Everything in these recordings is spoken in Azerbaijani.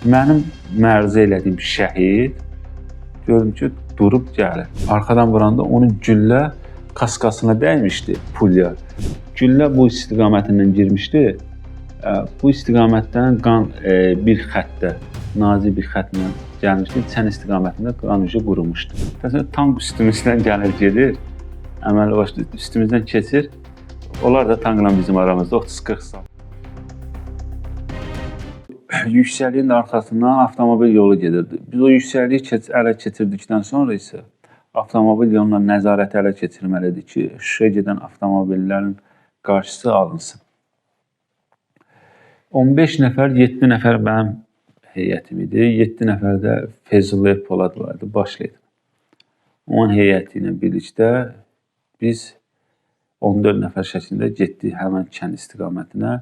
Mənim məruzə elədiyim şəhid gördüm ki, durub gəlir. Arxadan vuranda onun güllə kaskasına dəymişdi pulya. Güllə bu istiqamətindən girmişdi. Bu istiqamətdən qan bir xəttdə, nazik bir xəttlə gəlmişdi. Çən istiqamətində qan ucu qurumuşdu. Təsəvvür, tank üstümüzdən gəlir gedir. Əməli başlı üstümüzdən keçir. Onlar da tankla bizim aramızda 30-40 sm. Yüksəkliyin arxasından avtomobil yolu gedirdi. Biz o yüksəkliyi ələ keçirdikdən sonra isə avtomobil yoluna nəzarəti ələ keçirməlidir ki, Şuşaya gedən avtomobillərin qarşısı alınsın. 15 nəfər, 7 nəfər mənim heyətim idi. 7 nəfər də Feyzullah Polad var idi, baş leytenant. Onun heyəti ilə birlikdə biz 14 nəfər şəklində getdik həmən kənd istiqamətinə.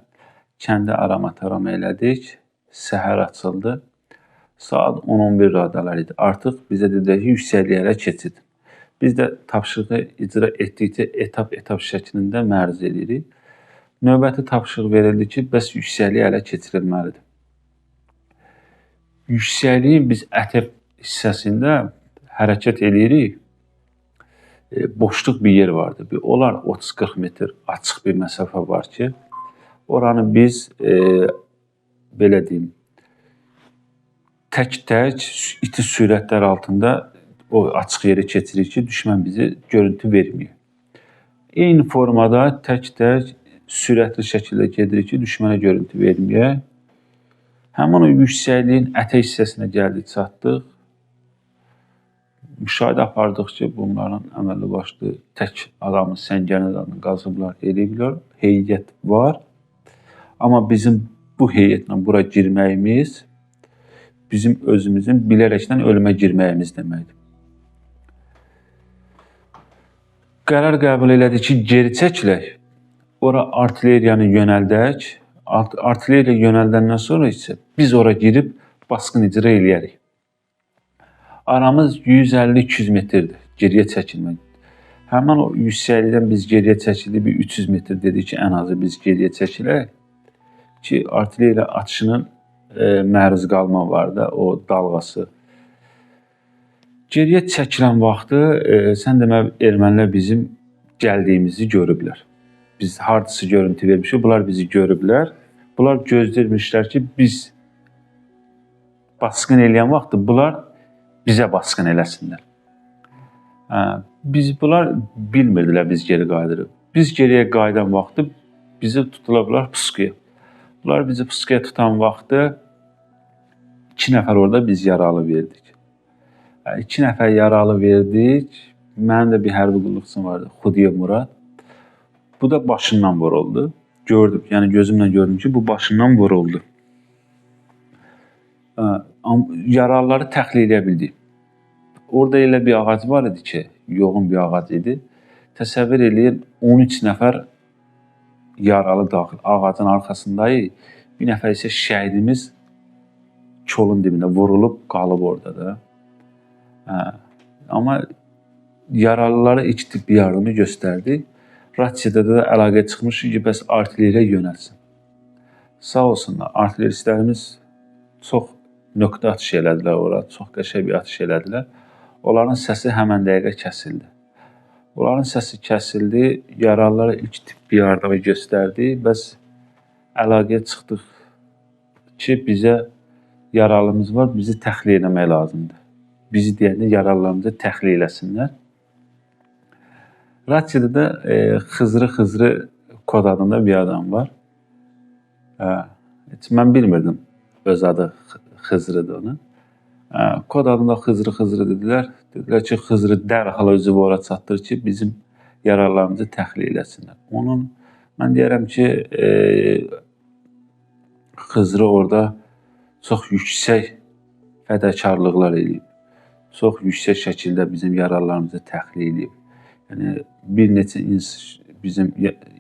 Kəndə arama tarama elədik. Səhər açıldı. Saat 10-11 radələr idi. Artıq bizə dedilər ki, yüksəkliyə ələ keçidin. Biz də tapşırığı icra etdikcə etap-etap şəklində məruz eləyirik. Növbəti tapşırıq verildi ki, bəs yüksəkliyə ələ keçirilməlidir. Yüksəkliyin biz ətəb hissəsində hərəkət eləyirik. Boşluq bir yer vardı. Bir olar 30-40 metr açıq bir məsafə var ki, oranı biz belə deyim, tək-tək iti sürətlər altında o açıq yeri keçirik ki, düşmən bizi görüntü vermir. Eyni formada tək-tək sürətli şəkildə gedirik ki, düşmənə görüntü verməyək. Həmin o yüksəkliyin ətək hissəsinə gəldik, çatdıq. Müşahidə apardıq ki, bunların əməlli başlı tək adamı səngərin adını qazıblar, eləyiblər. Heyət var. Amma bizim bu heyətlə bura girməyimiz bizim özümüzün bilərəkdən ölümə girməyimiz deməkdir. Qərar qəbul elədik ki, geri çəkilək. Ora artilleriyanı yönəldək. Artilleriya yönəldəndən sonra isə biz ora girib basqın icra eləyərik. Aramız 150-200 metrdir geriyə çəkilmək. Həmin o yüksəklikdən biz geriyə çəkildik, bir 300 metr dedik ki, ən azı biz geriyə çəkilək ki, artilleriya atışının məruz qalma var da, o dalğası. Geriyə çəkilən vaxtı sən demə ermənilər bizim gəldiyimizi görüblər. Biz hardasa görüntü vermişik, bunlar bizi görüblər. Bunlar gözləyirmişlər ki, biz basqın eləyən vaxtı bunlar bizə basqın eləsinlər. Biz bunlar bilmirdilər biz geri qayıdırıq. Biz geriyə qayıdan vaxtı bizi tutula bilər pusquya. Bunlar bizi pusquya tutan vaxtı 2 nəfər orada biz yaralı verdik. 2 nəfər yaralı verdik. Mənim də bir hərbi qulluqçum vardı, Xudiyev Murad. Bu da başından vuruldu. Gördüm, yəni gözümlə gördüm ki, bu başından vuruldu. Yaralıları təxliyə edə bildik. Orada elə bir ağac var idi ki, yoğun bir ağac idi. Təsəvvür eləyin, 13 nəfər yaralı daxil ağacın arxasındayıq. Bir nəfər isə şəhidimiz kolun dibində vurulub qalıb orada da. Amma yaralılara ilk tibbi yardımı göstərdik. Rasiyada da əlaqə çıxmış ki, bəs artilleriya yönəlsin. Sağ olsunlar, artilleristlərimiz çox nöqtə atış elədilər ora, çox qəşəng bir atış elədilər. Onların səsi həmən dəqiqə kəsildi. Onların səsi kəsildi, yaralılara ilk tibbi yardımı göstərdi. Bəs əlaqəyə çıxdıq ki, bizə yaralımız var, bizi təxliyə eləmək lazımdır. Bizi deyəndə yaralılarımızı təxliyə eləsinlər. Rasiyada da Xızrı kod adında bir adam var. Heç mən bilmirdim öz adı Xızrıdır onun. Kod adında Xızrı dedilər. Dedilər ki, Xızrı dərhal özü ora çatdır ki, bizim yaralılarımızı təxliyə eləsinlər. Onun, mən deyərəm ki, Xızrı orada çox yüksək fədakarlıqlar eləyib. Çox yüksək şəkildə bizim yaralılarımızı təxliyə eləyib. Yəni, bir neçə bizim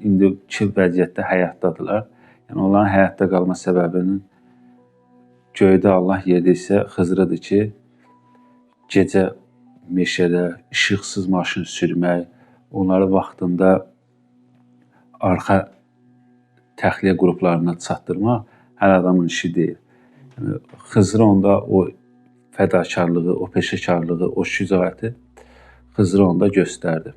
indiki vəziyyətdə həyatdadırlar. Yəni, onların həyatda qalma səbəbinin göydə Allah, yerdə isə Xızrıdır ki, gecə meşədə işıqsız maşın sürmək, onları vaxtında arxa təxliyə qruplarına çatdırmaq hər adamın işi deyil. Yəni, Xızır onda o fədakarlığı, o peşəkarlığı, o şücaəti Xızır onda göstərdi.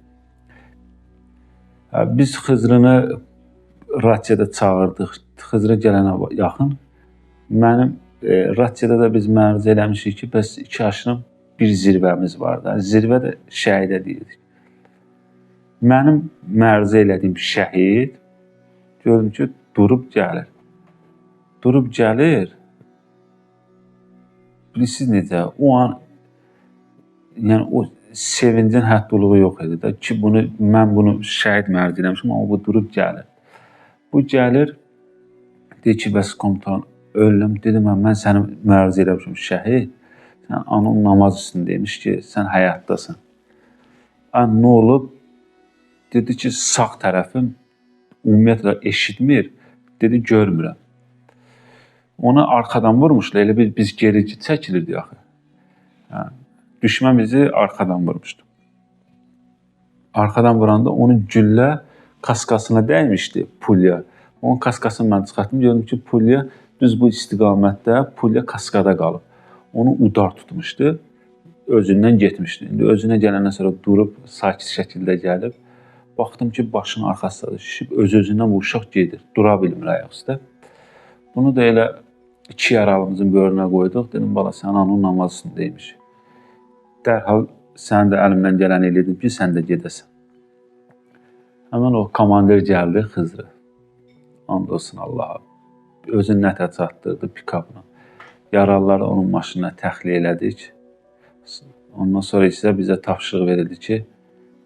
Biz Xızırını rasiyada çağırdıq. Xızıra gələnə yaxın mənim rasiyada da biz məruzə eləmişik ki, bəs iki aşırım bir zirvəmiz var da. Zirvə də şəhidə deyirdik. Mənim məruzə elədiyim şəhid gördüm ki, durub gəlir. Durub gəlir. Bilirsiniz necə? O an yəni o sevincin hədduluğu yox idi də ki, bunu mən bunu şəhid məruz eləmişim, amma bu durub gəlir. Bu gəlir, deyir ki, bəs komutan öldüm. Dedim, mən səni məruz eləmişim şəhid. Sən anın namaz üstündə demiş ki, sən həyatdasan. Nə olub? Dedi ki, sağ tərəfim ümumiyyətlə eşitmir. Dedi, görmürəm. Onu arxadan vurmuşlar. Elə bil biz geri çəkilirdik axı. Hə, düşmən bizi arxadan vurmuşdu. Arxadan vuranda onun güllə kaskasına dəymişdi pulya. Onun kaskasını mən çıxartdım. Gördüm ki, pulya düz bu istiqamətdə pulya kaskada qalıb. Onu udar tutmuşdu. Özündən getmişdi. İndi özünə gələndən sonra durub sakit şəkildə gəlib. Baxdım ki, başının arxası şişib, öz-özündən bu uşaq gedir. Dura bilmir ayaq üstə. Bunu da elə iki yaralımızın böyrünə qoyduq. Dedim, bala, sən anın namaz üstündəymiş. Dərhal sən də əlimdən gələni elədim ki, sən də gedəsən. Həmən o komandir gəldi, Xızırı. And olsun Allaha. Özünü nətə çatdırdı pikapla. Yaralıları onun maşınına təxliyə elədik. Ondan sonra isə bizə tapşırıq verildi ki,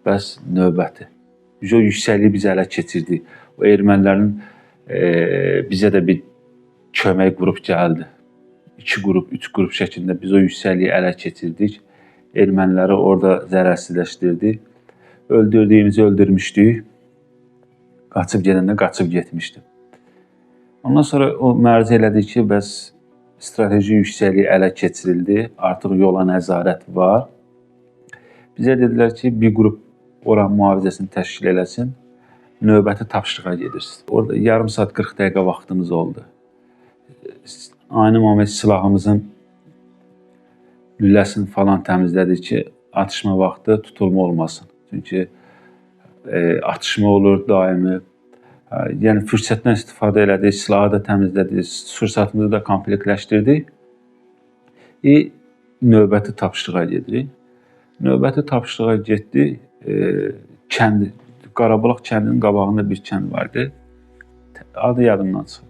bəs növbəti. Biz o yüksəkliyi biz ələ keçirdik. O ermənilərin bizə də bir kömək qrup gəldi. 2 qrup, 3 qrup şəklində biz o yüksəkliyi ələ keçirdik. Erməniləri orada zərərsizləşdirdik. Öldürdüyümüzü öldürmüşdük. Qaçıb gedəndə qaçıb getmişdi. Ondan sonra o məruzə elədi ki, bəs strateji yüksəkliyi ələ keçirildi. Artıq yola nəzarət var. Bizə dedilər ki, bir qrup oranın mühafizəsini təşkil eləsin. Növbəti tapşırığa gedirsiniz. Orada yarım saat 40 dəqiqə vaxtımız oldu. Ani moment silahımızın lüləsini falan təmizlədik ki, atışma vaxtı tutulma olmasın. Çünki atışma olur daimi. Yəni fürsətdən istifadə elədik, silahı da təmizlədik, sursatımızı da komplektləşdirdik. Növbəti tapşırığa gedirik. Növbəti tapşırığa getdik. Kənd, Qarabulaq kəndinin qabağında bir kənd vardı. Adı yadımdan çıxır.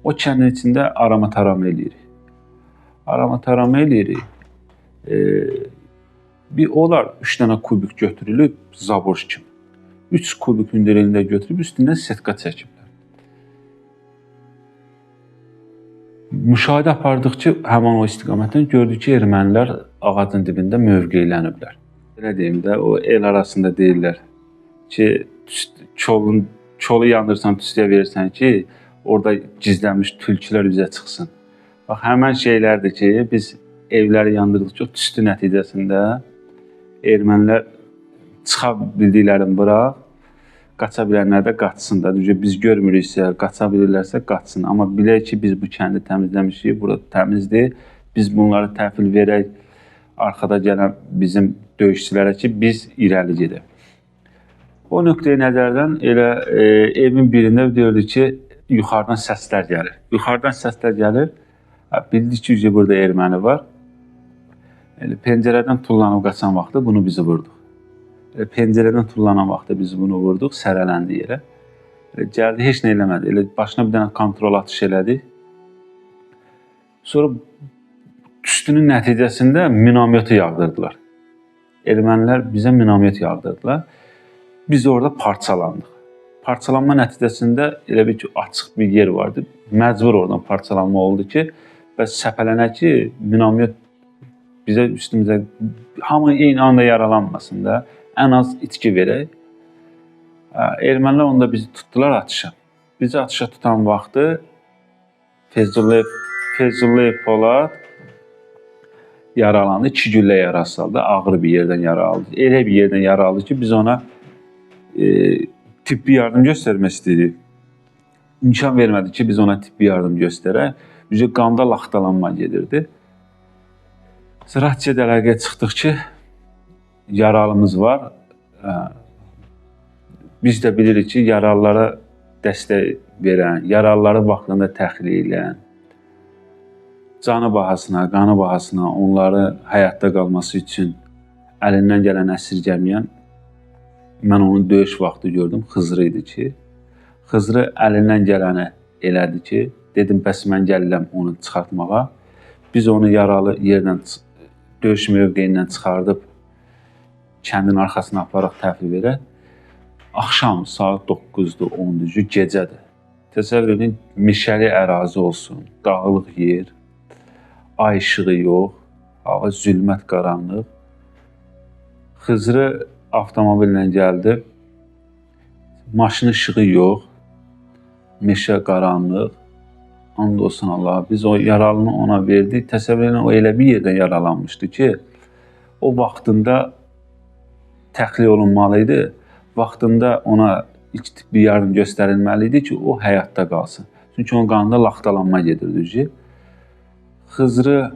O kəndin içində arama tarama eləyirik. Arama tarama eləyirik. Bir onlar 3 dənə kubik götürülüb zabor kimi. 3 kubik hündürlüyündə götürüb üstündən setka çəkiblər. Müşahidə apardıqca həmin o istiqamətdən gördük ki, ermənilər ağacın dibində mövqeyləniblər. Belə deyim də, o el arasında deyirlər ki, kolu yandırsan, tüstüyə verirsən ki, orada gizlənmiş tülkülər üzə çıxsın. Bax, həmən şeylərdir ki, biz evləri yandırdıqca tüstü nəticəsində ermənilər çıxa bildiklərini bıraq, qaça bilənlər də qaçsın da. Çünki biz görmürüksə, qaça bilirlərsə qaçsın. Amma bilək ki, biz bu kəndi təmizləmişik, burada təmizdir. Biz bunları təhvil verək arxada gələn bizim döyüşçülərə ki, biz irəli gedək. O nöqteyi nəzərdən elə evin birində gördük ki, yuxarıdan səslər gəlir. Yuxarıdan səslər gəlir. Bildik ki, burada erməni var. Elə pəncərədən tullanıb qaçan vaxtı bunu bizi vurduq. Elə pəncərədən tullanan vaxtı biz bunu vurduq, sərələndi yerə. Elə gəldi, heç nə eləmədi. Elə başına bir dənə kontrol atış elədik. Sonra tüstünün nəticəsində minomyotu yağdırdılar. Ermənilər bizə minomyot yağdırdılar. Biz orada parçalandıq. Parçalanma nəticəsində elə bir ki, açıq bir yer vardı. Məcbur oradan parçalanma oldu ki, bəs səpələnək ki, minomyot bizə üstümüzə hamı eyni anda yaralanmasın da, ən az itki verək. Ermənilər onda bizi tutdular atışa. Bizi atışa tutan vaxtı Feyzullayev Polad yaralandı. 2 güllə yarası aldı. Ağır bir yerdən yara aldı. Elə bir yerdən yara aldı ki, biz ona tibbi yardım göstərmək istəyirik. İmkan vermədi ki, biz ona tibbi yardım göstərək. Üzü qanda laxtalanma gedirdi. Radiya əlaqəyə çıxdıq ki, yaralımız var. Biz də bilirik ki, yaralılara dəstək verən, yaralıları vaxtında təxliyə edən, canı bahasına, qanı bahasına onları həyatda qalması üçün əlindən gələn əsirgəməyən, mən onun döyüş vaxtı gördüm, Xızırı idi ki, Xızırı əlindən gələni elədi ki, dedim bəs mən gəlirəm onu çıxartmağa. Biz onu yaralı yerdən, döyüş mövqeyindən çıxardıb kəndin arxasına aparaq təhvil verək. Axşam saat 9-dur, 10-dur, gecədir. Təsəvvür edin, meşəli ərazi olsun, dağlıq yer, ay işığı yox, hava zülmət qaranlıq. Xızırı avtomobillə gəldi. Maşın işığı yox, meşə qaranlıq. And olsun Allaha, biz o yaralını ona verdik. Təsəvvür edin, o elə bir yerdən yaralanmışdı ki, o vaxtında təxliyə olunmalı idi. Vaxtında ona ilk tibbi yardım göstərilməli idi ki, o həyatda qalsın. Çünki onun qanında laxtalanma gedirdi ki. Xızırı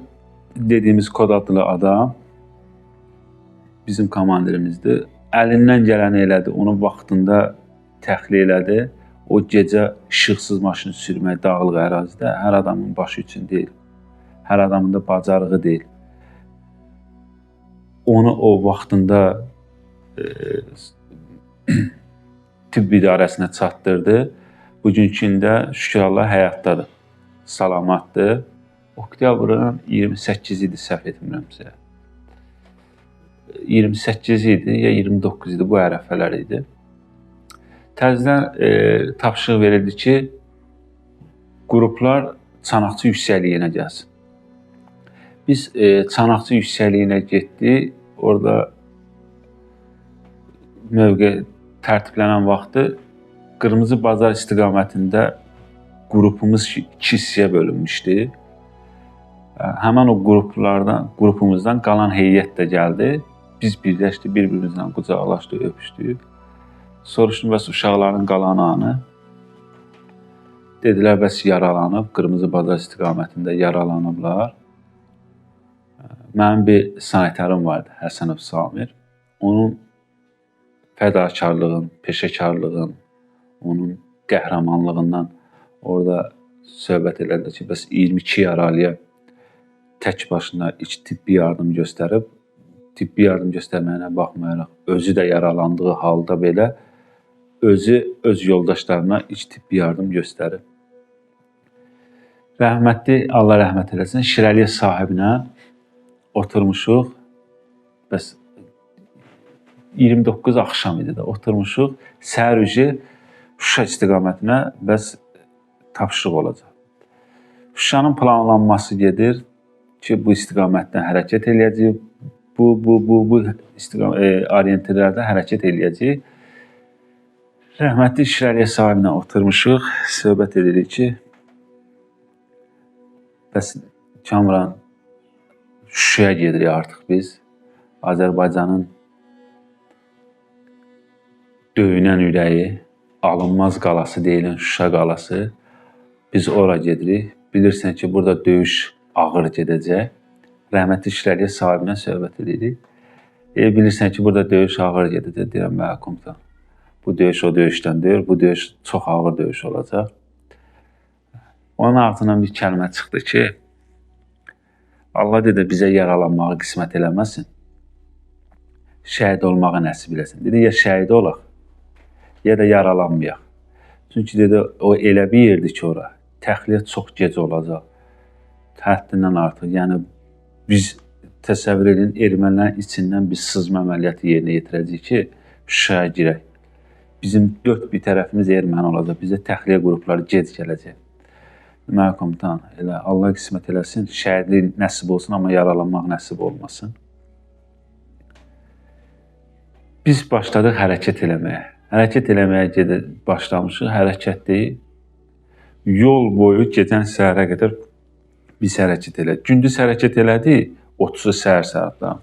dediyimiz kod adlı adam bizim komandirimizdir. Əlindən gələni elədi, onu vaxtında təxliyə elədi. O gecə işıqsız maşın sürmək dağlıq ərazidə hər adamın başı üçün deyil. Hər adamın da bacarığı deyil. Onu o vaxtında tibb idarəsinə çatdırdı. Bugünkü gündə şükür Allah həyatdadır. Salamatdır. Oktyabrın 28 idi, səhv etmirəmsə. 28 idi ya 29 idi, bu ərəfələr idi. Təzədən tapşırıq verildi ki, qruplar Çanaqçı yüksəkliyinə gəlsin. Biz Çanaqçı yüksəkliyinə getdik. Orada mövqe tərtiblənən vaxtı Qırmızı Bazar istiqamətində qrupumuz iki hissəyə bölünmüşdü. Həmən o qruplardan, qrupumuzdan qalan heyət də gəldi. Biz birləşdik, bir-birimizlə qucaqlaşdıq, öpüşdük. Soruşdum, bəs uşaqların qalan anı? Dedilər, bəs yaralanıb, Qırmızı Bazar istiqamətində yaralanıblar. Mənim bir sanitarım vardı, Həsənov Samir. Onun fədakarlığın, peşəkarlığın, onun qəhrəmanlığından orada söhbət elədilər ki, bəs 22 yaralıya tək başına ilk tibbi yardım göstərib, tibbi yardım göstərməyinə baxmayaraq, özü də yaralandığı halda belə özü öz yoldaşlarına ilk tibbi yardım göstərib. Rəhmətli, Allah rəhmət eləsin, Şirəliyə sahibinə oturmuşuq. Bəs 29 axşam idi də, oturmuşuq. Səhər ücü Şuşa istiqamətinə bəs tapşırıq olacaq. Şuşanın planlanması gedir ki, bu istiqamətdən hərəkət eləyəcəyik. Bu orientirlərdə hərəkət eləyəcəyik. Rəhmətli Şirəliyə sahibinə oturmuşuq, söhbət edirik ki, bəs Kamran, Şuşaya gedirik artıq biz. Azərbaycanın döyünən ürəyi, alınmaz qalası deyilən Şuşa qalası. Biz ora gedirik. Bilirsən ki, burada döyüş ağır gedəcək. Rəhmətli Şirəliyə sahibinə söhbət edirik. Bilirsən ki, burada döyüş ağır gedəcək. Deyirəm, bəli, komutan. Bu döyüş o döyüşdən deyil, bu döyüş çox ağır döyüş olacaq. Onun ağzından bir kəlmə çıxdı ki, Allah dedi, bizə yaralanmağı qismət eləməsin, şəhid olmağı nəsib eləsin. Dedi, ya şəhid olaq, ya da yaralanmayaq. Çünki dedi, o elə bir yerdir ki, ora, təxliyə çox gec olacaq. Həddindən artıq, yəni biz təsəvvür edin, ermənilərin içindən biz sızma əməliyyatı yerinə yetirəcəyik ki, Şuşaya girək. Bizim dörd bir tərəfimiz erməni olacaq, bizə təxliyə qrupları gec gələcək. Mənə komutan, elə Allah qismət eləsin, şəhidlik nəsib olsun, amma yaralanmaq nəsib olmasın. Biz başladıq hərəkət eləməyə. Hərəkət eləməyə başlamışıq, hərəkətdir. Yol boyu gedən səhərə qədər biz hərəkət elədik. Gündüz hərəkət elədik, 30-u səhər saatda.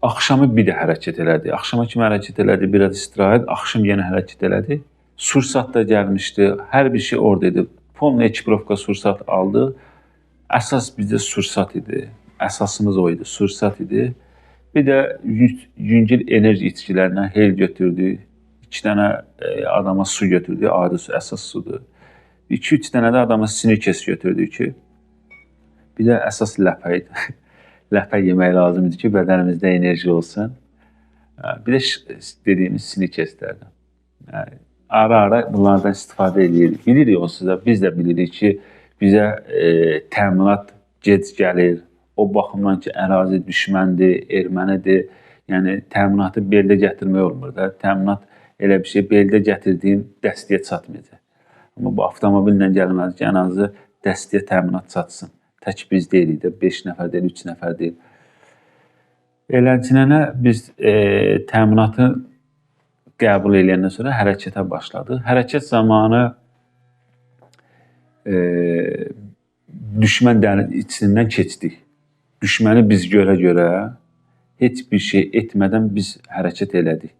Axşamı bir də hərəkət elədi. Axşama kimi hərəkət elədi, biraz istirahət, axşam yenə hərəkət elədi. Sursat da gəlmişdi, hər bir şey orada idi. Polna ekipirovka sursat aldıq. Əsas bizdə sursat idi. Əsasımız o idi, sursat idi. Bir də yüngül enerji içkilərindən hel götürdük. 2 dənə adama su götürdük, adi su, əsas sudur. 2-3 dənə də adama Snickers götürdük ki, bir də əsas ləpə idi. Ləpə yemək lazım idi ki, bədənimizdə enerji olsun. Bir də dediyimiz Snickerslərdən. Ara-ara bunlardan istifadə edirik. Bilirik onsuz da, biz də bilirik ki, bizə təminat gec gəlir. O baxımdan ki, ərazi düşməndir, ermənidir. Yəni, təminatı beldə gətirmək olmur da. Təminat elə bir şey, beldə gətirdiyin dəstəyə çatmayacaq. Amma bu avtomobillə gəlməli ki, ən azı dəstəyə təminat çatsın. Tək biz deyilik də, 5 nəfər deyil, 3 nəfər deyil. Elənçinənə biz təminatı qəbul eləyəndən sonra hərəkətə başladıq. Hərəkət zamanı düşmən dəniz içindən keçdik. Düşməni biz görə-görə heç bir şey etmədən biz hərəkət elədik.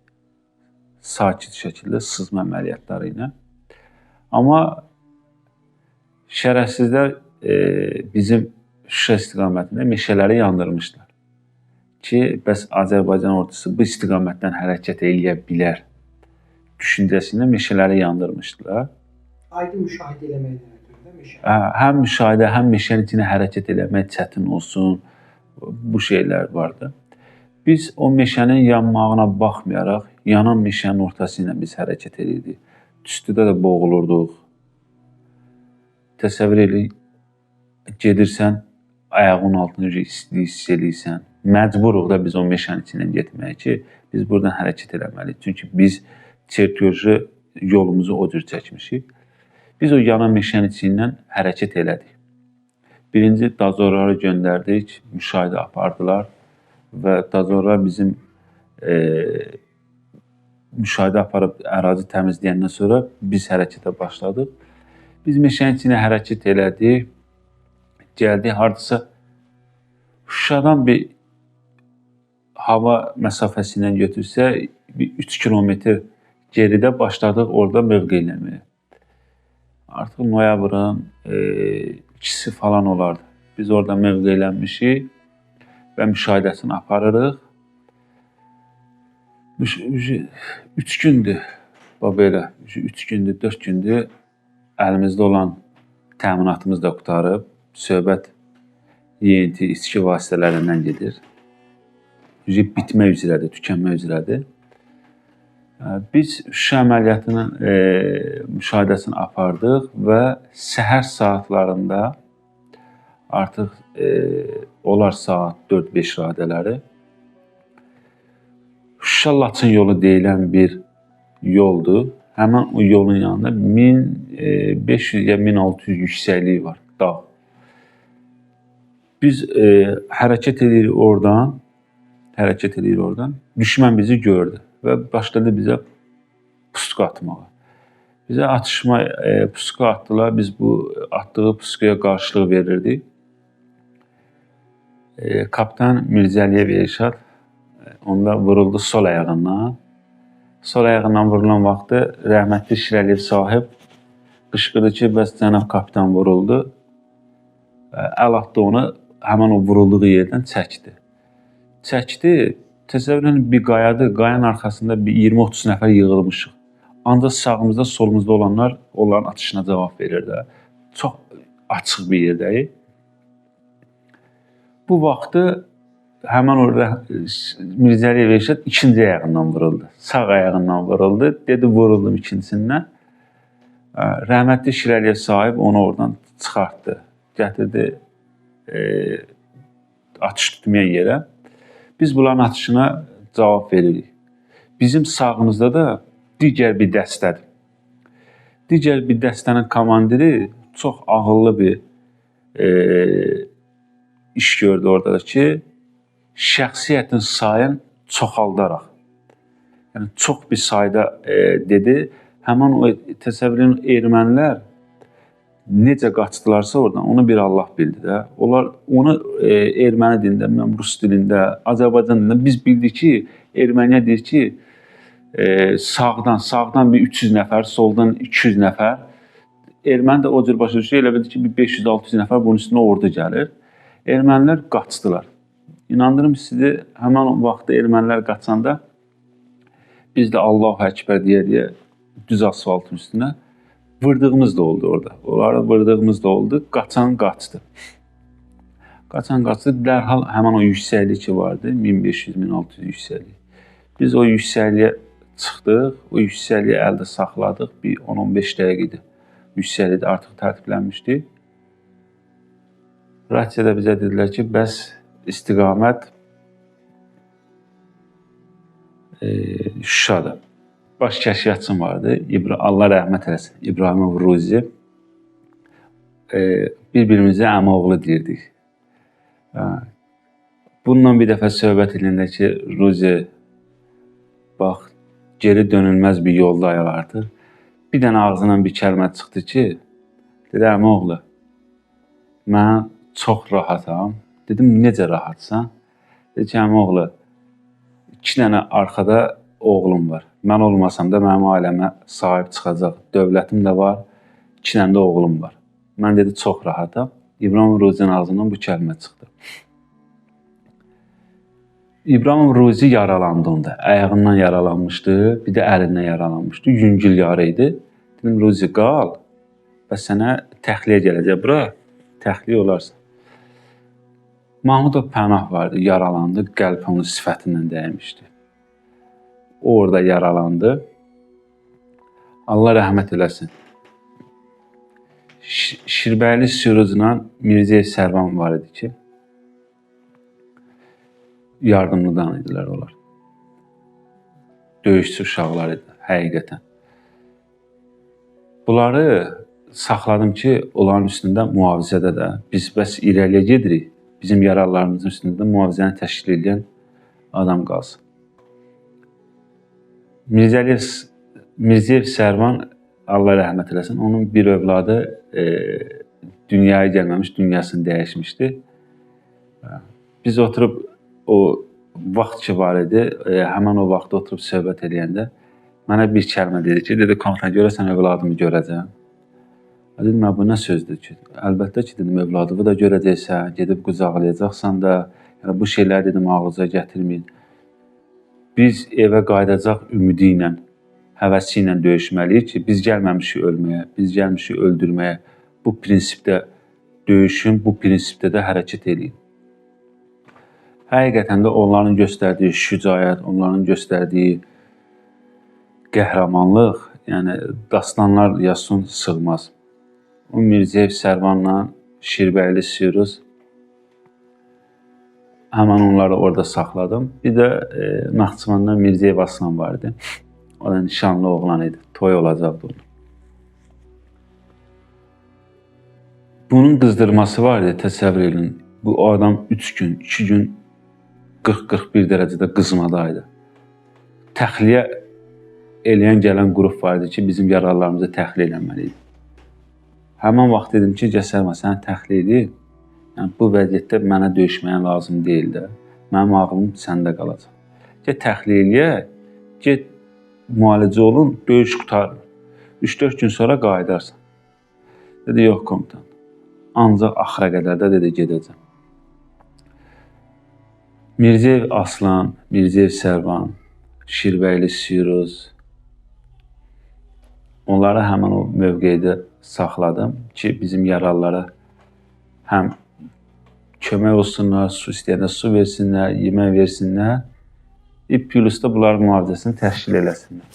Sakit şəkildə sızma əməliyyatları ilə. Amma şərəfsizlər bizim Şuşa istiqamətində meşələri yandırmışlar. Ki, bəs Azərbaycan ordusu bu istiqamətdən hərəkət eləyə bilər düşüncəsi ilə meşələri yandırmışdılar. Aydın müşahidə eləməkdən ötürü də meşə. Həm müşahidə, həm meşənin içinə hərəkət eləmək çətin olsun, bu şeylər vardı. Biz o meşənin yanmağına baxmayaraq, yanan meşənin ortası ilə biz hərəkət edirdik. Tüstüdə də boğulurduq. Təsəvvür eləyin, gedirsən, ayağının altını istilik hiss eləyirsən. Məcburuq da biz o meşənin içindən getməyə ki, biz buradan hərəkət eləməliyik. Çünki biz çertyoju yolumuzu o cür çəkmişik. Biz o yanan meşənin içindən hərəkət elədik. Birinci dazorları göndərdik, müşahidə apardılar və dazorlar bizim müşahidə aparıb ərazi təmizləyəndən sonra biz hərəkətə başladıq. Biz meşənin içinə hərəkət elədik. Gəldik hardasa Şuşadan bir hava məsafəsi ilə götürsə bir 3 kilometr geridə başladıq orada mövqeləməyə. Artıq noyabrın 2-si falan olardı. Biz orada mövqeylənmişik və müşahidəsini aparırıq. 3 gündür, bax belə, 3 gündür, 4 gündür əlimizdə olan təminatımız da qurtarıb. Söhbət yeyinti, içki vasitələrindən gedir. Bitmək üzrədir, tükənmək üzrədir. Biz Şuşa əməliyyatının müşahidəsini apardıq və səhər saatlarında artıq olar saat 4-5 radələri Şuşa Laçın yolu deyilən bir yoldur. Həmin o yolun yanında 1500 ya 1600 yüksəkliyi var, dağ. Biz hərəkət edirik oradan, Düşmən bizi gördü və başladı bizə pusqu atmağa. Bizə atışma, pusqu atdılar. Biz bu atdığı pusquya qarşılıq verirdik. Kapitan Mirzəliyev Elşad onda vuruldu sol ayağından. Sol ayağından vurulan vaxtı rəhmətli Şirəliyev sahib qışqırdı ki, bəs cənab kapitan vuruldu. Əl atdı onu, həmin o vurulduğu yerdən çəkdi. Çəkdi, təsəvvür edin bir qayadır, qayanın arxasında bir 20-30 nəfər yığılmışıq. Ancaq sağımızda, solumuzda olanlar onların atışına cavab verir də. Çox açıq bir yerdəyik. Bu vaxtı həmin o Mirzəliyev Elşad ikinci ayağından vuruldu. Sağ ayağından vuruldu. Dedi, vuruldum ikincisindən. Rəhmətli Şirəliyev sahib onu oradan çıxartdı. Gətirdi atış tutmayan yerə. Biz bunların atışına cavab veririk. Bizim sağımızda da digər bir dəstədir. Digər bir dəstənin komandiri çox ağıllı bir iş gördü orada da ki, şəxsiyyətin sayını çoxaldaraq. Yəni çox bir sayda dedi. Həmin o təsəvvür edin, ermənilər necə qaçdılarsa oradan, onu bir Allah bildi də. Onlar onu erməni dilində, bilməm, rus dilində, Azərbaycan dilində biz bildik ki, erməniyə deyir ki, sağdan bir 300 nəfər, soldan 200 nəfər Erməni də o cür başa düşdü, elə bildi ki, bir 500-600 nəfər bunun üstünə ordu gəlir. Ermənilər qaçdılar. İnandırım sizi, həmin o vaxtda ermənilər qaçanda biz də Allahu Əkbər deyə-deyə düz asfaltın üstünə vırdığımız da oldu orada. Onlara vırdığımız da oldu. Qaçan qaçdı. Qaçan qaçdı. Dərhal həmin o yüksəklik ki vardı, 1500-1600 yüksəklik. Biz o yüksəkliyə çıxdıq, o yüksəkliyi əldə saxladıq. Bir 10-15 dəqiqə idi. Yüksəklik də artıq tərtiblənmişdi. Rasiyada bizə dedilər ki, bəs istiqamət Şuşadır. Baş kəşfiyyatçım vardı. Allah rəhmət eləsin. İbrahimov Ruzi. Bir-birimizə əmi-oğlu deyirdik. Bununla bir dəfə söhbət edəndə ki, Ruzi, bax, geri dönülməz bir yoldayıq artıq. Bir dənə ağzından bir kəlmə çıxdı ki, dedi, əmi-oğlu, mən çox rahatam. Dedim, necə rahatsan? Dedi ki, əmi-oğlu, 2 dənə arxada oğlum var. Mən olmasam da mənim ailəmə sahib çıxacaq dövlətim də var, 2 dənə də oğlum var. Mən dedi, çox rahatam. İbrahim Ruzinin ağzından bu kəlmə çıxdı. İbrahim Ruzi yaralandı onda. Ayağından yaralanmışdı, bir də əlindən yaralanmışdı. Yüngül yara idi. Dedim, Ruzi qal və sənə təxliyə gələcək bura, təxliyə olarsan. Mahmudov Pənah vardı, yaralandı, qəlp onun sifətindən dəymişdi. O orada yaralandı. Allah rəhmət eləsin. Şirbəyli Sürüclə Mirzəyev Sərvan var idi ki, yardımlıdan idilər onlar. Döyüşçü uşaqlar idi, həqiqətən. Bunları saxladım ki, onların üstündə mühafizədə də biz bəs irəliyə gedirik, bizim yaralılarımızın üstündə mühafizəni təşkil edən adam qalsın. Mirzəyev Sərvan, Allah rəhmət eləsin, onun bir övladı dünyaya gəlməmiş, dünyasını dəyişmişdi. Biz oturub o vaxt ki var idi, həmin o vaxtda oturub söhbət eləyəndə mənə bir kəlmə dedi ki, dedi, komutan, görəsən övladımı görəcəm. Dedim, bu nə sözdür ki? Əlbəttə ki, dedim, övladımı da görəcəksən, gedib qucaqlayacaqsan da, yəni bu şeyləri dedim, ağlıca gətirməyin. Biz evə qayıdacaq ümidi ilə, həvəsi ilə döyüşməliyik ki, biz gəlməmişik ölməyə, biz gəlmişik öldürməyə. Bu prinsipdə döyüşün, bu prinsipdə də hərəkət eləyin. Həqiqətən də onların göstərdiyi şücaət, onların göstərdiyi qəhrəmanlıq, yəni dastanlar yazsın sığmaz. O Mirzəyev Sərvanla Şirbəyli Siruz, həmən onları orada saxladım. Bir də Naxçıvandan Mirzəyev Aslan var idi. O da nişanlı oğlan idi. Toy olacaqdı onun. Bunun qızdırması var idi, təsəvvür edin. Bu adam 3 gün, 2 gün 40-41 dərəcədə qızmadaydı. Təxliyə eləyən gələn qrup var idi ki, bizim yaralılarımızı təxliyə eləməli idi. Həmin vaxt dedim ki, Cəsərma, səni təxliyə edib. Yəni, bu vəziyyətdə mənə döyüşməyə lazım deyil də. Mənim ağlım səndə qalacaq. Get təxliyə eləyək, get müalicə olun, döyüş qurtarır. 3-4 gün sonra qayıdarsan. Dedi, yox komutan. Ancaq axıra qədər də dedi, gedəcəm. Mirzəyev Aslan, Mirzəyev Sərvan, Şirbəyli Siruz, onları həmin o mövqeydə saxladım ki, bizim yaralılara həm kömək olsunlar, su istəyəndə su versinlər, yemək versinlər, plus da bunların mühafizəsini təşkil eləsinlər.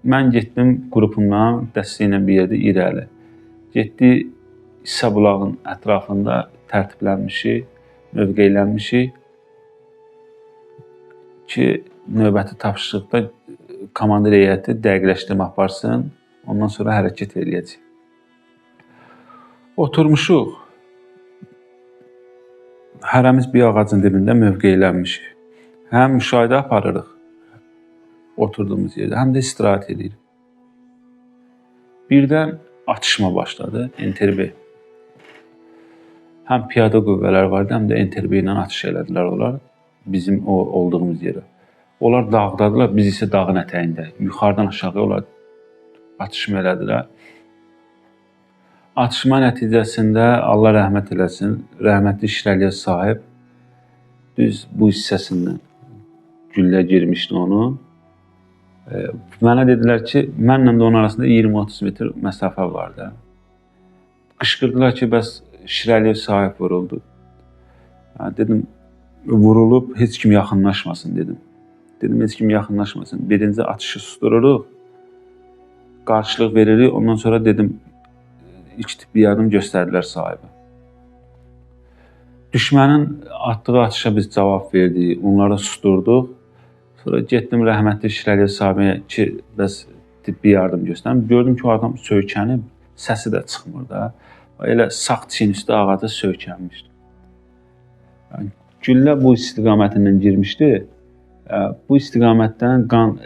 Mən getdim qrupumdan, dəstə ilə bir yerdə irəli. Getdik İsa bulağın ətrafında tərtiblənmişik, mövqeylənmişik ki, növbəti tapşırıqda komandir heyəti dəqiqləşdirmə aparsın, ondan sonra hərəkət eləyəcək. Oturmuşuq. Hərəmiz bir ağacın dibində mövqeylənmişik. Həm müşahidə aparırıq oturduğumuz yerdə, həm də istirahət edirik. Birdən atışma başladı, NTRB. Həm piyada qüvvələr vardı, həm də NTRB ilə atış elədilər onlar bizim o olduğumuz yerə. Onlar dağdadılar, biz isə dağın ətəyində. Yuxarıdan aşağıya onlar atışma elədilər. Atışma nəticəsində Allah rəhmət eləsin, rəhmətli Şirəliyev sahib düz bu hissəsindən güllə girmişdi onun. Mənə dedilər ki, mənlə də onun arasında 20-30 metr məsafə var da. Qışqırdılar ki, bəs Şirəliyev sahib vuruldu. Dedim, vurulub, heç kim yaxınlaşmasın dedim. Dedim, heç kim yaxınlaşmasın. Birinci atışı sustururuq, qarşılıq veririk. Ondan sonra dedim, ilk tibbi yardım göstərdilər sahibə. Düşmənin atdığı atışa biz cavab verdik, onları susturduq. Sonra getdim rəhmətli Şirəliyev sahibəyə ki, bəs tibbi yardım göstərim. Gördüm ki, o adam söykənib, səsi də çıxmır da. Elə sağ çiyin üstü ağaca söykənmişdi. Yəni, güllə bu istiqamətindən girmişdi. Bu istiqamətdən qan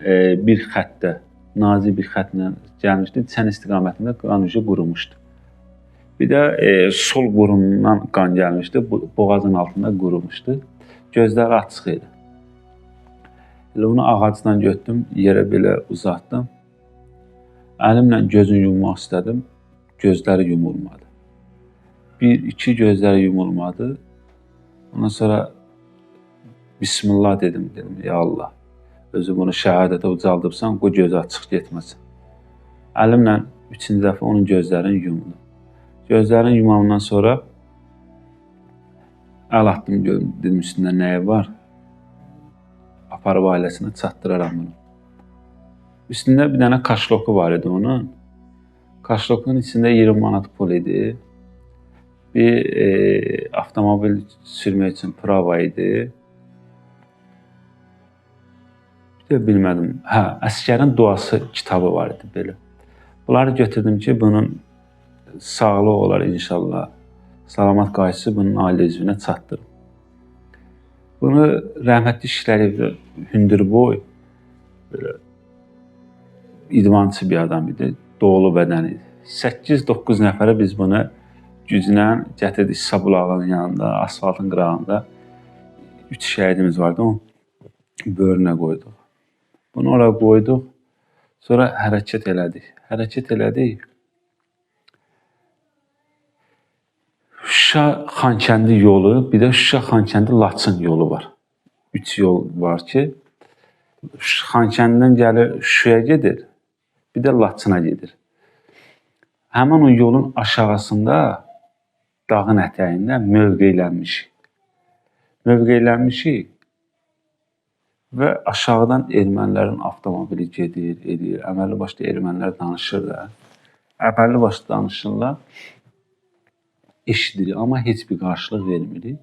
bir xəttdə, nazik bir xəttlə gəlmişdi. Çən istiqamətində qan ucu qurumuşdu. Bir də sol burundan qan gəlmişdi, boğazın altında qurumuşdu. Gözləri açıq idi. Elə onu ağacdan götürdüm, yerə belə uzatdım. Əlimlə gözünü yummaq istədim, gözləri yumulmadı. Bir, iki gözləri yumulmadı. Ondan sonra Bismillah dedim, dedim, ya Allah, özü bunu şəhadətə ucaldıbsan, qoy gözü açıq getməsin. Əlimlə üçüncü dəfə onun gözlərini yumdum. Gözlərini yumamdan sonra əl atdım, gördüm, dedim üstündə nəyi var, aparıb ailəsinə çatdıraram bunu. Üstündə bir dənə kaşloku var idi onun. Kaşlokunun içində 20 manat pul idi. Bir avtomobil sürmək üçün prava idi. Bir də bilmədim. Hə, əsgərin duası kitabı var idi belə. Bunları götürdüm ki, bunun sağlığı olar inşallah. Salamat qayıtsı bunun ailə üzvünə çatdırım. Bunu rəhmətli Şirəliyev hündürboy, belə idmançı bir adam idi. Dolu bədəni idi. 8-9 nəfərə biz bunu güclə gətirdik İsa bulağının yanında, asfaltın qırağında. 3 şəhidimiz vardı, onun böyrünə qoyduq. Bunu ora qoyduq, sonra hərəkət elədik. Hərəkət elədik. Şuşa Xankəndi yolu, bir də Şuşa Xankəndi Laçın yolu var. 3 yol var ki, Xankəndidən gəlir Şuşaya gedir, bir də Laçına gedir. Həmin o yolun aşağısında, dağın ətəyində mövqeylənmişik. Mövqeylənmişik və aşağıdan ermənilərin avtomobili gedir, edir. Əməlli başlı ermənilər danışır da. Əməlli başlı danışırlar. Eşidirik, amma heç bir qarşılıq vermirik.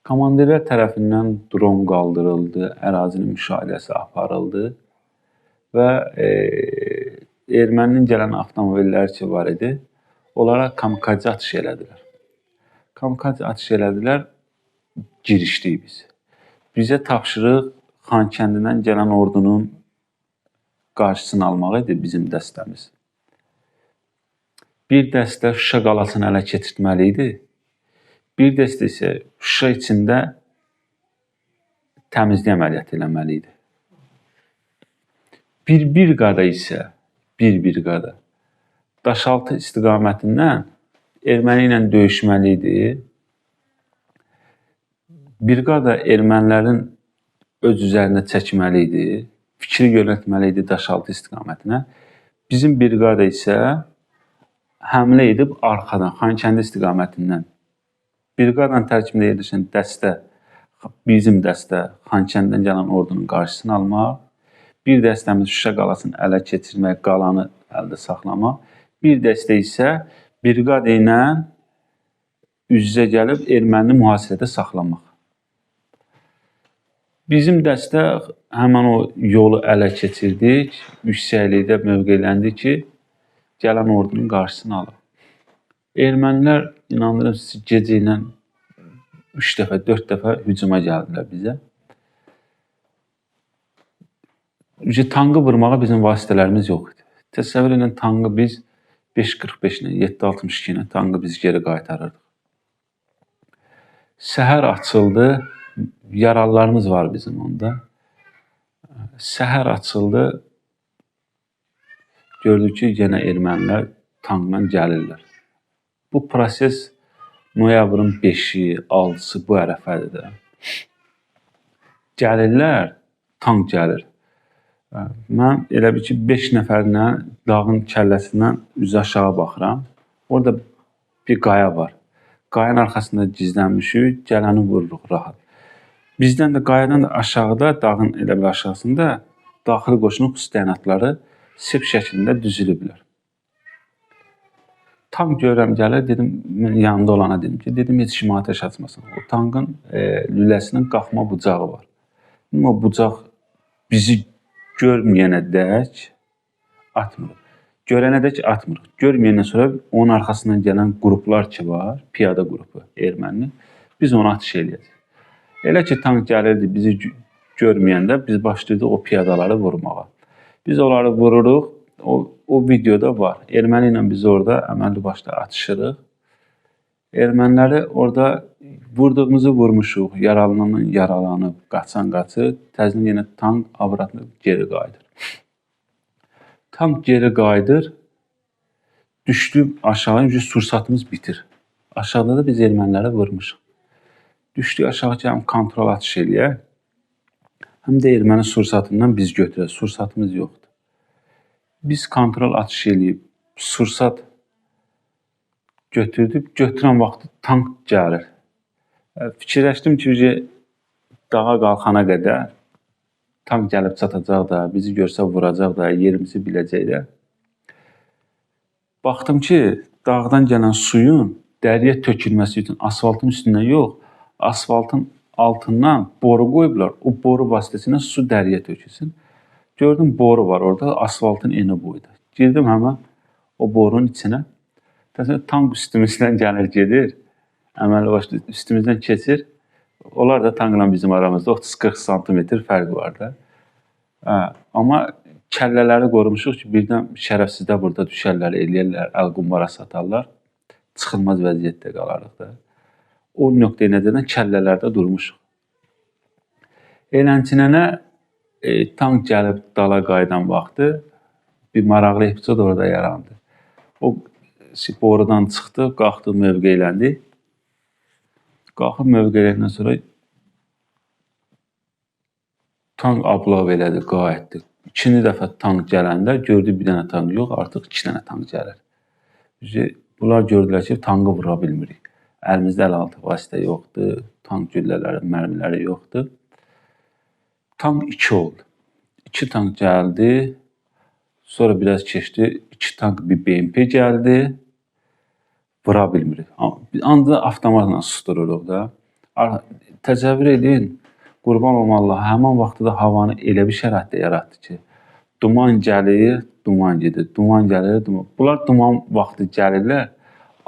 Komandirlər tərəfindən dron qaldırıldı, ərazinin müşahidəsi aparıldı və erməninin gələn avtomobilləri ki var idi, onlara kamikaze atış elədilər. Kamikaze atış elədilər, girişdik biz. Bizə tapşırıq Xankəndidən gələn ordunun qarşısını almaq idi bizim dəstəmiz. Bir dəstə Şuşa qalasını ələ keçirtməli idi. Bir dəstə isə Şuşa içində təmizlik əməliyyatı eləməli idi. Bir briqada isə, bir briqada Daşaltı istiqamətindən erməni ilə döyüşməli idi. Briqada ermənilərin öz üzərinə çəkməli idi, fikri yönəltməli idi Daşaltı istiqamətinə. Bizim briqada isə həmlə edib arxadan, Xankəndi istiqamətindən. Briqadanın tərkibində yerləşən dəstə, bizim dəstə Xankəndidən gələn ordunun qarşısını almaq, bir dəstəmiz Şuşa qalasını ələ keçirmək, qalanı əldə saxlamaq, bir dəstə isə briqada ilə üz-üzə gəlib ermənini mühasirədə saxlamaq. Bizim dəstə həmin o yolu ələ keçirdik, yüksəklikdə mövqeləndik ki, gələn ordunun qarşısını alaq. Ermənilər, inandırım sizi, gecə ilə 3 dəfə, 4 dəfə hücuma gəldilər bizə. Tankı vurmağa bizim vasitələrimiz yox idi. Təsəvvür edin, tankı biz 5.45 ilə, 7.62 ilə tankı biz geri qaytarırdıq. Səhər açıldı, yaralılarımız var bizim onda. Səhər açıldı, gördük ki, yenə ermənilər tankla gəlirlər. Bu proses noyabrın 5-i, 6-sı bu ərəfədir də. Gəlirlər, tank gəlir. Mən elə bil ki, 5 nəfərlə dağın kəlləsindən üzü aşağı baxıram. Orada bir qaya var. Qayanın arxasında gizlənmişik, gələni vururuq rahat. Bizdən də qayadan da aşağıda, dağın elə bil aşağısında daxili qoşunun xüsusi təyinatları sep şəklində düzülüblər. Tank görürəm gəlir, dedim, mən yanında olana dedim ki, dedim heç kim atəş açmasın. O tankın lüləsinin qalxma bucağı var. Dedim, o bucaq bizi görməyənə dək atmırıq. Görənə dək atmırıq. Görməyəndən sonra onun arxasından gələn qruplar ki var, piyada qrupu erməninin, biz onu atış eləyəcəyik. Elə ki tank gəlirdi, bizi görməyəndə biz başlayırdıq o piyadaları vurmağa. Biz onları vururuq. O videoda var. Erməni ilə biz orada əməlli başlı atışırıq. Erməniləri orada vurduğumuzu vurmuşuq. Yaralanan yaralanıb, qaçan qaçır. Təzədən yenə tank avratını geri qayıdır. Tank geri qayıdır. Düşdü aşağı, sursatımız bitir. Aşağıda da biz erməniləri vurmuşuq. Düşdük aşağı ki, həm kontrol atış eləyək, həm də erməni sursatından biz götürək. Sursatımız yoxdur. Biz kontrol atış eləyib, sursat götürdük. Götürən vaxtı tank gəlir. Fikirləşdim ki, dağa qalxana qədər tank gəlib çatacaq da, bizi görsə vuracaq da, yerimizi biləcək də. Baxdım ki, dağdan gələn suyun dəriyə tökülməsi üçün asfaltın üstündən yox, asfaltın altından boru qoyublar. O boru vasitəsilə su dəriyə tökülsün. Gördüm, boru var orada, asfaltın eni boyda. Girdim həmən o borunun içinə. Təsəvvür, tank üstümüzdən gəlir, gedir. Əməlli başlı üstümüzdən keçir. Onlar da tankla bizim aramızda 30-40 santimetr fərq var da. Hə, amma kəllələri qorumuşuq ki, birdən şərəfsizlər burada düşərlər, eləyərlər, əl qumbara satarlar. Çıxılmaz vəziyyətdə qalarıq da. O nöqteyi nəzərdən kəllələrdə durmuşuq. Elənçinənə tank gəlib dala qayıdan vaxtı bir maraqlı epizod orada yarandı. O borudan çıxdı, qalxdı, mövqeyləndi. Qalxıb mövqeyləndən sonra tank ablav elədi, qayıtdı. İkinci dəfə tank gələndə gördü bir dənə tank yox, artıq 2 dənə tank gəlir. Bunlar gördülər ki, tankı vura bilmirik. Əlimizdə əlaltı vasitə yoxdur, tank güllələri, mərmiləri yoxdur. Tank 2 oldu. 2 tank gəldi. Sonra biraz keçdi. 2 tank bir BMP gəldi. Vura bilmirik. Ancaq avtomatla sustururuq da. Təsəvvür edin, qurban olum Allaha, həmin vaxtda da havanı elə bir şəraitdə yaratdı ki, duman gəlir, duman gedir, duman gəlir, duman. Bunlar duman vaxtı gəlirlər.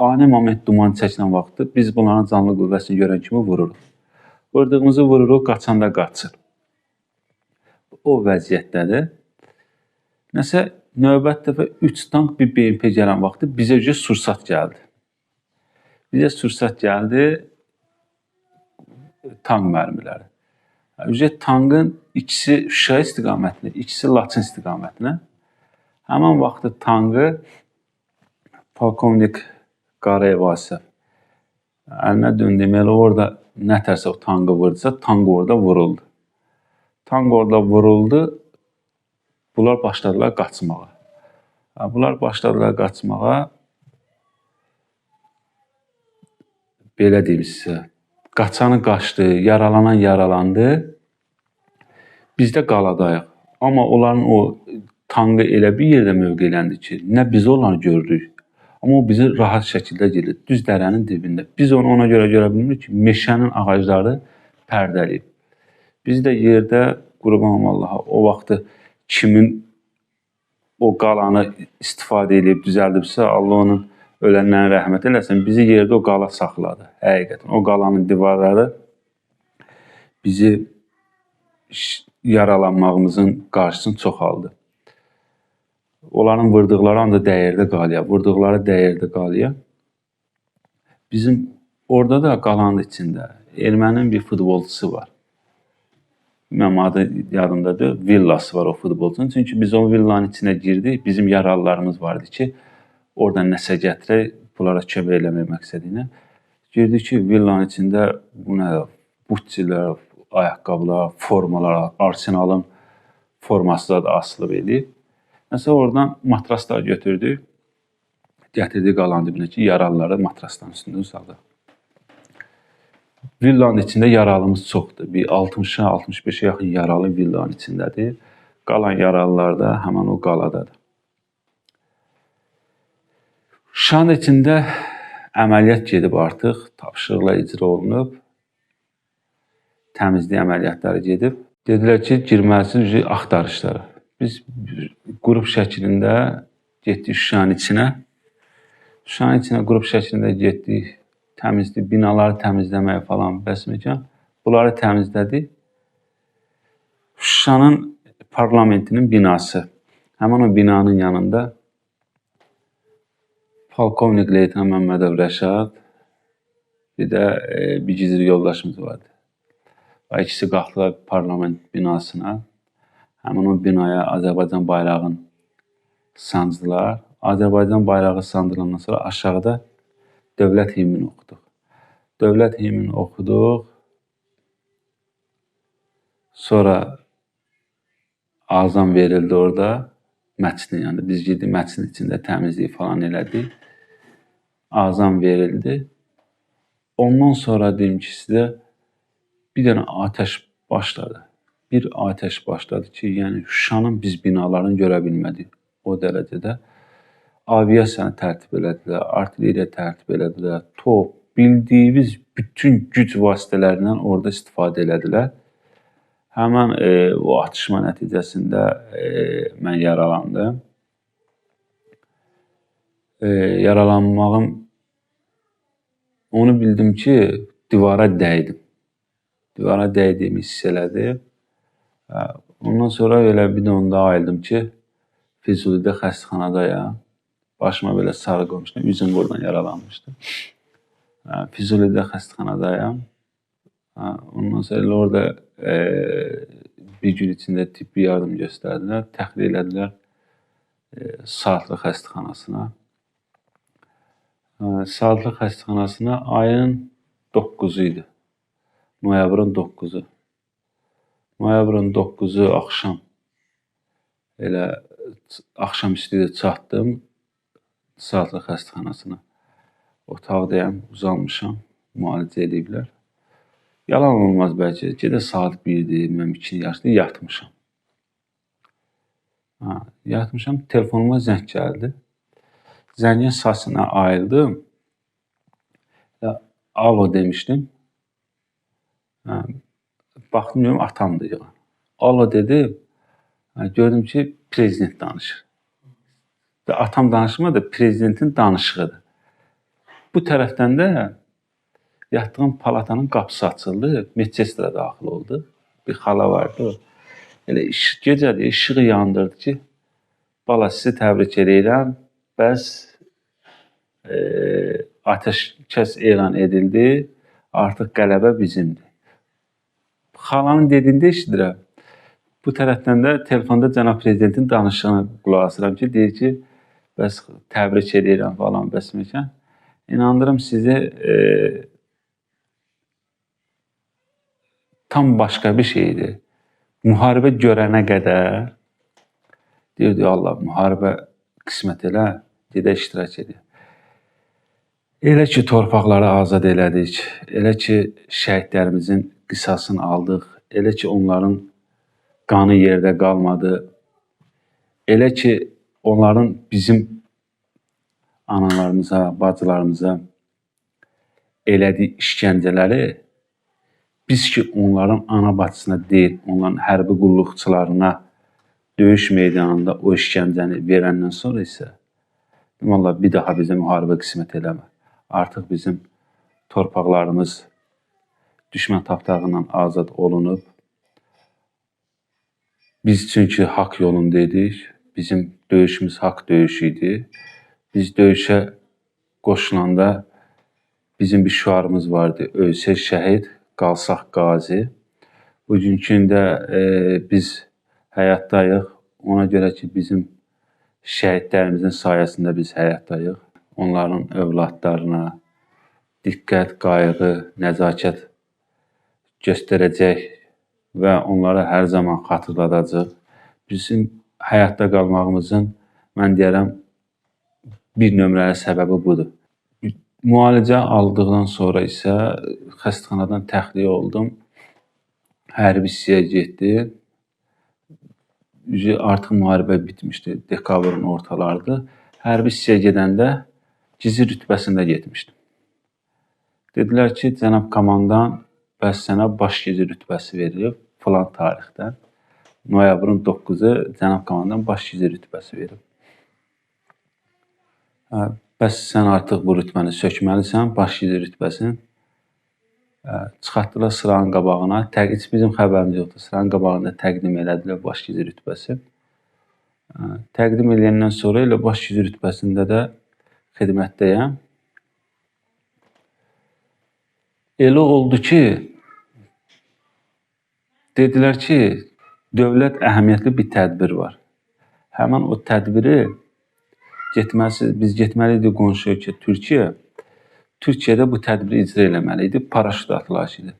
Ani moment duman çəkilən vaxtı biz bunların canlı qüvvəsini görən kimi vururuq. Vurduğumuzu vururuq, qaçanda qaçır. O vəziyyətdədir. Nəsə, növbət dəfə 3 tank bir BMP gələn vaxtı bizə sursat gəldi. Bizə sursat gəldi tank mərmiləri. Üzə tankın ikisi Şuşa istiqamətinə, ikisi Laçın istiqamətinə. Həmin vaxtı tankı polkovnik Qarayev Asəf əlinə döndü. Elə orada nə tərsə o tankı vurdusa, tank orada vuruldu. Tank orada vuruldu. Bunlar başladılar qaçmağa. Bunlar başladılar qaçmağa. Belə deyim sizə. Qaçanı qaçdı, yaralanan yaralandı. Biz də qaladayıq. Amma onların o tankı elə bir yerdə mövqeyləndi ki, nə biz onları görürük, amma o bizi rahat şəkildə gedir. Düz dərənin dibində. Biz onu ona görə görə bilmirik ki, meşənin ağacları pərdəliyib. Biz də yerdə, qurban olum Allaha, o vaxtı kimin o qalanı istifadə edib, düzəldibsə, Allah onun ölənlərin rəhmət eləsin, bizi yerdə o qala saxladı. Həqiqətən, o qalanın divarları bizi yaralanmağımızın qarşısını çox aldı. Onların vurduqları ancaq dəyirdə qalıya, vurduqları dəyirdə qalıya. Bizim orada da qalanın içində erməninin bir futbolçusu var. Mənim adı yadımdadır. Villası var o futbolçunun. Çünki biz o villanın içinə girdik. Bizim yaralılarımız vardı ki, oradan nəsə gətirək, Bunlara kömək eləmək məqsədi ilə. Girdik ki, villanın içində bu nə, butçilər, ayaqqabılar, formalar, Arsenalın forması da asılıb eləyib. Nəsə oradan matraslar götürdük. Gətirdik qalanın dibinə ki, yaralıları matrasların üstündə uzadıq. Villanın içində yaralımız çoxdur. Bir 60-a, 65-ə yaxın yaralı villanın içindədir. Qalan yaralılar da həmin o qaladadır. Şuşanın içində əməliyyat gedib artıq, tapşırıqlar icra olunub. Təmizlik əməliyyatları gedib. Dedilər ki, girməlisiniz axtarışlara. Biz qrup şəklində getdik Şuşanın içinə. Şuşanın içinə qrup şəklində getdik. Təmizlik, binaları təmizləməyə falan bəsməkən. Bunları təmizlədik. Şuşanın parlamentinin binası. Həmin o binanın yanında polkovnik leytenant Məmmədov Rəşad, bir də bir gizli yoldaşımız vardı. İkisi qalxdılar parlament binasına. Həmin o binaya Azərbaycan bayrağını sancdılar. Azərbaycan bayrağı sancılandan sonra aşağıda dövlət himnini oxuduq. Dövlət himnini oxuduq. Sonra azan verildi orada. Məscidin yanında. Biz girdik məscidin içində təmizlik falan elədik. Azan verildi. Ondan sonra deyim ki, sizə bir dənə atəş başladı. Bir atəş başladı ki, yəni Şuşanın biz binalarını görə bilmədik o dərəcədə. Aviasiyanı tərtib elədilər, artilleriya tərtib elədilər, top, bildiyimiz bütün güc vasitələrindən orada istifadə elədilər. Həmən o atışma nəticəsində mən yaralandım. Yaralanmağım, onu bildim ki, divara dəydim. Divara dəydiyimi hiss elədim. Ondan sonra elə bir də onda ayıldım ki, Füzulidə xəstəxanadayam. Başıma belə sarı qoymuşdum, üzüm oradan yaralanmışdım. Füzulidə xəstəxanadayam. Ondan sonra elə orada bir gün içində tibbi yardım göstərdilər, təxliyə elədilər Saatlı xəstəxanasına. Saatlı xəstəxanasına ayın 9-u idi. Noyabrın 9-u. Noyabrın 9-u axşam elə axşam üstü də çatdım Saatlı xəstəxanasına. Otaqdayam, uzanmışam, müalicə eləyiblər. Yalan olmaz bəlkə, gedə saat 1-dir, mən 2 yaşında yatmışam. Yatmışam, telefonuma zəng gəldi. Zəngin səsina ayıldım. Alo demişdim. Baxdım, görüm atamdır. Alo dedim. Gördüm ki, prezident danışır. Və atam danışmadı, prezidentin danışığıdır. Bu tərəfdən də yatdığım palatanın qapısı açıldı, medsestra daxil oldu. Bir xala vardı. Elə gecədir, işığı yandırdı ki, bala sizi təbrik eləyirəm, bəs atəşkəs elan edildi, artıq qələbə bizimdir. Xalanın dediyini eşidirəm. Bu tərəfdən də telefonda cənab prezidentin danışığına qulaq asıram ki, deyir ki, bəs təbrik eləyirəm falan bəsməkən. İnandırım sizi, tam başqa bir şeydir. Müharibə görənə qədər deyirdi, Allah, müharibə qismət elə, gedə iştirak edir. Elə ki, torpaqları azad elədik, elə ki, şəhidlərimizin qisasını aldıq, elə ki, onların qanı yerdə qalmadı, elə ki, onların bizim analarımıza, bacılarımıza elədiyi işgəncələri biz ki, onların ana bacısına deyil, onların hərbi qulluqçularına döyüş meydanında o işgəncəni verəndən sonra isə, Allah bir daha bizə müharibə qismət eləmə. Artıq bizim torpaqlarımız düşmən tapdağından azad olunub. Biz çünki haqq yolunda idik. Bizim döyüşümüz haqq döyüşü idi. Biz döyüşə qoşulanda bizim bir şüarımız vardı. Ölsək şəhid, qalsaq qazi. Bugünkü gündə biz həyatdayıq. Ona görə ki, bizim şəhidlərimizin sayəsində biz həyatdayıq. onların övladlarına diqqət, qayğı, nəzakət göstərəcək və onlara hər zaman xatırladacaq. Bizim həyatda qalmağımızın, mən deyərəm, bir nömrəli səbəbi budur. Müalicə aldıqdan sonra isə xəstəxanadan təxliyə oldum. Hərbi hissəyə getdim. Artıq müharibə bitmişdi, dekabrın ortalarıdır. Hərbi hissəyə gedəndə gizli rütbəsində getmişdim. Dedilər ki, cənab komandan, bəs sənə baş gizli rütbəsi verilib filan tarixdə. Noyabrın 9-u cənab komandan baş gizli rütbəsi verib. Bəs sən artıq bu rütbəni sökməlisən, baş gizli rütbəsini. Çıxartdılar sıranın qabağına. Heç bizim xəbərimiz yoxdur. Sıranın qabağında təqdim elədilər baş gizli rütbəsi. Təqdim eləyəndən sonra elə baş gizli rütbəsində də xidmətdəyəm. Elə oldu ki, dedilər ki, dövlət əhəmiyyətli bir tədbir var. Həmin o tədbiri getməsi, biz getməli idik qonşu ölkə Türkiyə. Türkiyədə bu tədbiri icra eləməli idi. Paraşüt atlayışı idi.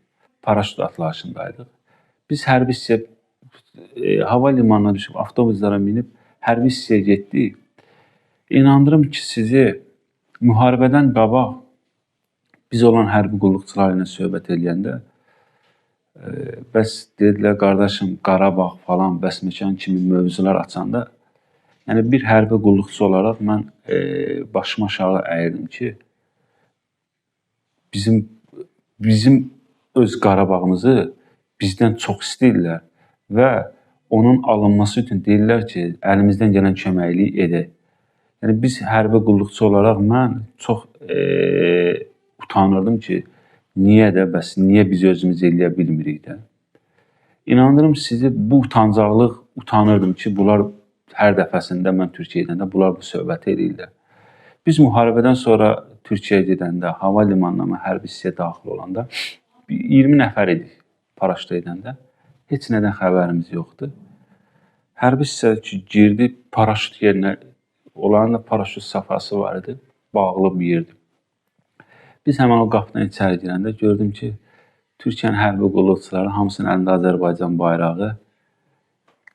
Paraşüt atlayışındaydıq. Biz hərbi hissə hava limanına düşüb avtobuslara minib hərbi hissəyə getdik. İnandırım ki, sizi müharibədən qabaq biz olan hərbi qulluqçular ilə söhbət eləyəndə bəs dedilər, qardaşım, Qarabağ falan, bəs məkan kimi mövzular açanda, yəni bir hərbi qulluqçu olaraq mən başımı aşağı əyirdim ki, bizim öz Qarabağımızı bizdən çox istəyirlər və onun alınması üçün deyirlər ki, əlimizdən gələn köməkliyi edək. Yəni biz hərbi qulluqçu olaraq mən çox utanırdım ki, niyə də bəs niyə biz özümüz eləyə bilmirik də. İnandırım sizi, bu utancaqlıq, utanırdım ki, bunlar hər dəfəsində mən Türkiyəyə gedəndə bunlar bu söhbəti eləyirlər. Biz müharibədən sonra Türkiyəyə gedəndə, hava limanına mən hərbi hissəyə daxil olanda 20 nəfər idik paraşütə edəndə. Heç nədən xəbərimiz yoxdur. Hərbi hissə ki, girdi paraşüt yerinə, onların da paraşüt safhası var idi, bağlı bir yerdir. Biz həmin o qapıdan içəri girəndə gördüm ki, Türkiyənin hərbi qulluqçuları hamısının əlində Azərbaycan bayrağı,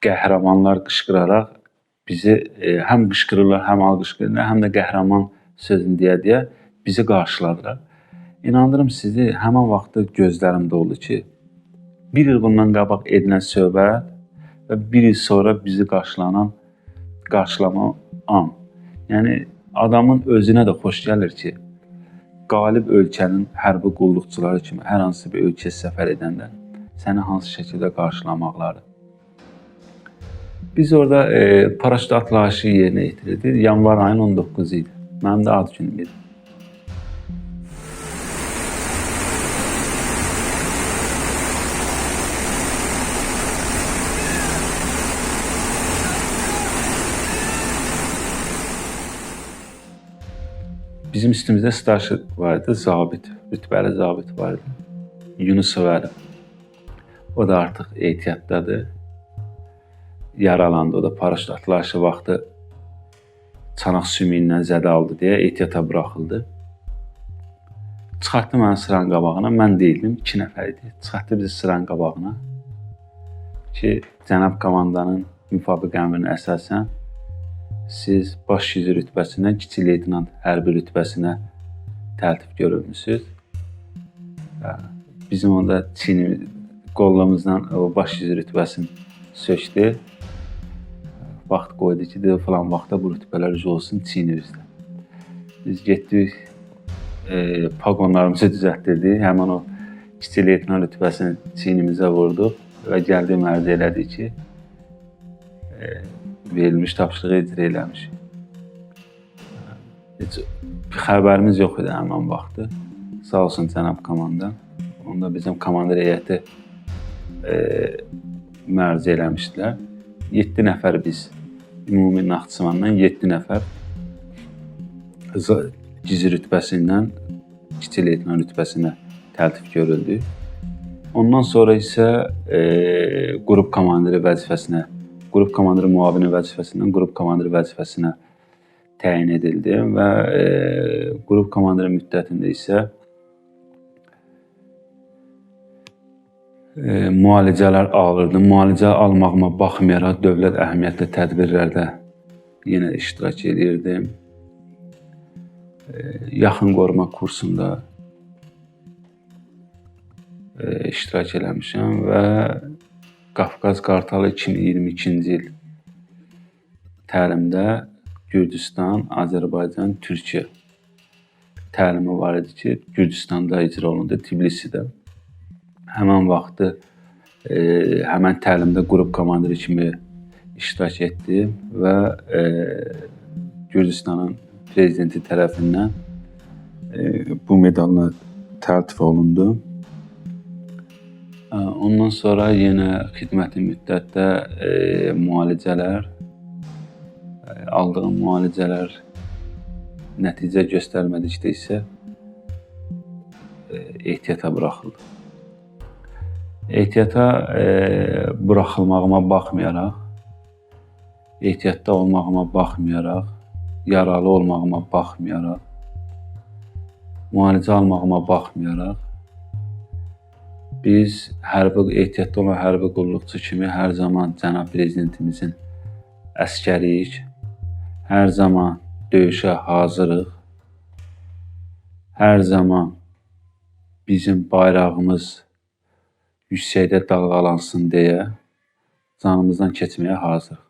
qəhrəmanlar qışqıraraq bizi həm qışqırırlar, həm alqışqırırlar, həm də qəhrəman sözünü deyə-deyə bizi qarşıladılar. İnandırım sizi, həmin vaxtda gözlərim doldu ki, bir il bundan qabaq edilən söhbət və bir il sonra bizi qarşılama an. Yəni, adamın özünə də xoş gəlir ki, qalib ölkənin hərbi qulluqçuları kimi hər hansı bir ölkəyə səfər edəndə səni hansı şəkildə qarşılamaqları. Biz orada paraşüt atlayışı yerinə yetirirdik. Yanvar ayının 19-u idi. Mənim də ad günüm idi. Bizim üstümüzdə starşı var idi, zabit, rütbəli zabit var idi. Yunusov Əli. O da artıq ehtiyatdadır. Yaralandı, o da paraşüt atlayışı vaxtı çanaq sümüyündən zədə aldı deyə ehtiyata buraxıldı. Çıxartdı məni sıranın qabağına, mən deyildim, 2 nəfər idi. Çıxartdı bizi sıranın qabağına ki, cənab komandanın müvafiq əmrinə əsasən siz baş gizli rütbəsindən kiçik leytenant hərbi rütbəsinə təltif görülmüsünüz. Bizim onda çiynimiz, qolluğumuzdan o baş gizli rütbəsini sökdü. Vaxt qoydu ki, dedi, filan vaxtda bu rütbələr olsun çiynimizdə. Biz getdik, paqonlarımızı düzəltdirdik. Həmin o kiçik leytenant rütbəsini çiynimizə vurduq və gəldik məruzə elədik ki, verilmiş tapşırığı icra eləmiş. Heç xəbərimiz yox idi həmin vaxtı. Sağ olsun cənab komandan. Onda bizim komandir heyəti məruzə eləmişdilər. 7 nəfər biz ümumi Naxçıvandan 7 nəfər gizli rütbəsindən kiçik leytenant rütbəsinə təltif görüldü. Ondan sonra isə qrup komandiri vəzifəsinə, qrup komandiri müavini vəzifəsindən qrup komandiri vəzifəsinə təyin edildim və qrup komandiri müddətində isə müalicələr alırdım. Müalicə almağıma baxmayaraq dövlət əhəmiyyətli tədbirlərdə yenə iştirak edirdim. Yaxın qoruma kursunda iştirak eləmişəm və Qafqaz Qartalı 2022-ci il təlimdə Gürcüstan, Azərbaycan, Türkiyə təlimi var idi ki, Gürcüstanda icra olundu, Tbilisidə. Həmin vaxtı həmin təlimdə qrup komandiri kimi iştirak etdim və Gürcüstanın prezidenti tərəfindən bu medalla təltif olundu. Ondan sonra yenə xidməti müddətdə müalicələr, aldığım müalicələr nəticə göstərmədikdə isə ehtiyata buraxıldım. Ehtiyata buraxılmağıma baxmayaraq, ehtiyatda olmağıma baxmayaraq, yaralı olmağıma baxmayaraq, müalicə almağıma baxmayaraq, biz hərbi ehtiyatda olan hərbi qulluqçu kimi hər zaman cənab prezidentimizin əskəriyik. Hər zaman döyüşə hazırıq. Hər zaman bizim bayrağımız yüksəkdə dalğalansın deyə canımızdan keçməyə hazırıq.